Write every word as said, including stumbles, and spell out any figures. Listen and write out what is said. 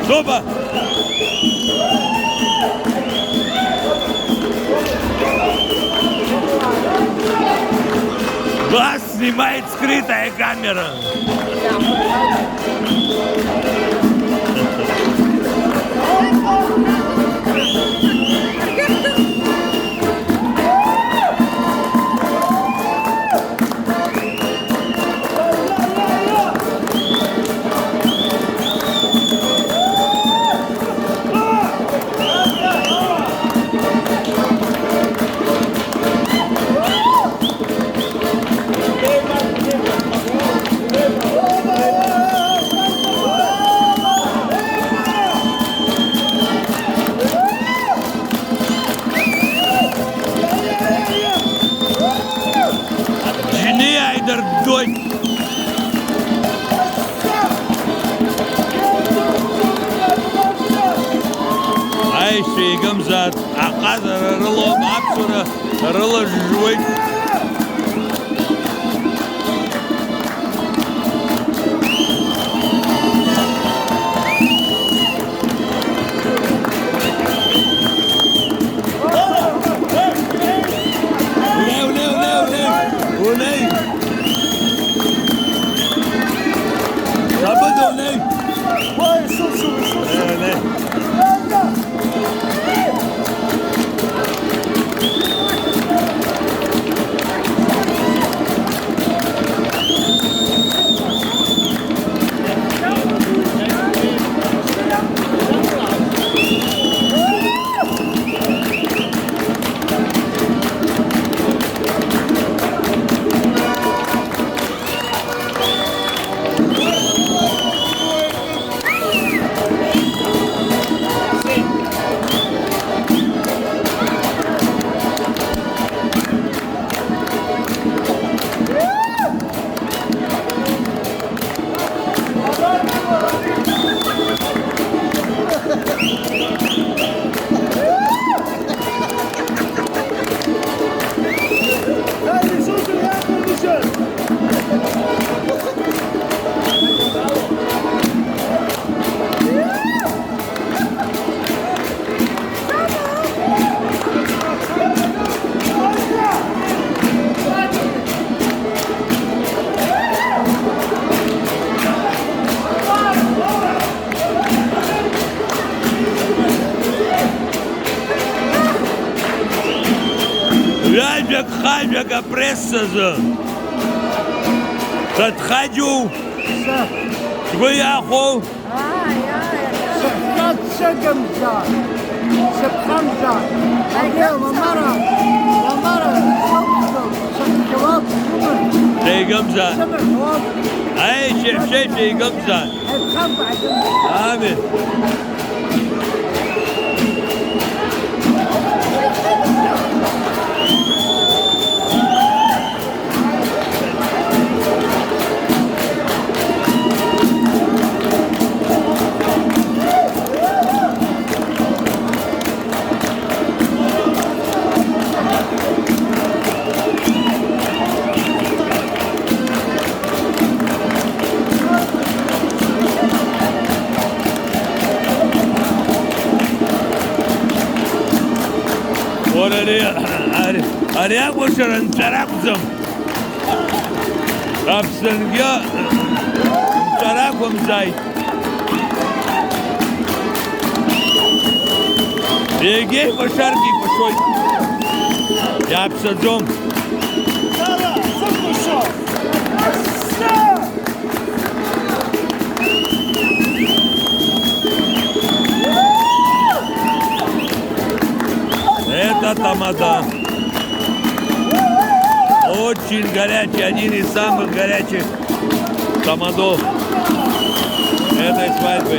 Зуба! Вас снимает скрытая камера. Џьниа идырдоит. Аишьцәа еигымзааит, аҟазара рылоуп, аԥсуара рылажжуеит. Унеи, унеи, унеи, унеи! Унеи! Шабада, унеи! Уа, Иисус, Иисус! Унеи, унеи! Ҩажәак, хажәак апрессазы. Саҭхаџьу, сгәы иахәо. Ааи, ааи, сыхәҭа дсыгымзар, сыԥхамзар, абри Ламара, Ламара, сықәгыл, сыхьуап, сыман. Шәеигымзар. Сыман, уаб. Аи, шәе-, шәе-, шәеигымзар. Ҳаиқәхап, ҳаиқәхап. Амин. Уара, ари, ари, ари акәашара нҵәара акәӡам. Аԥсынгьы нҵәара ақәымзааит. Егьа икәашаргьы икәашоит. Иааԥсаӡом. Это тамада. Очень горячий, один из самых горячих тамадов этой свадьбы.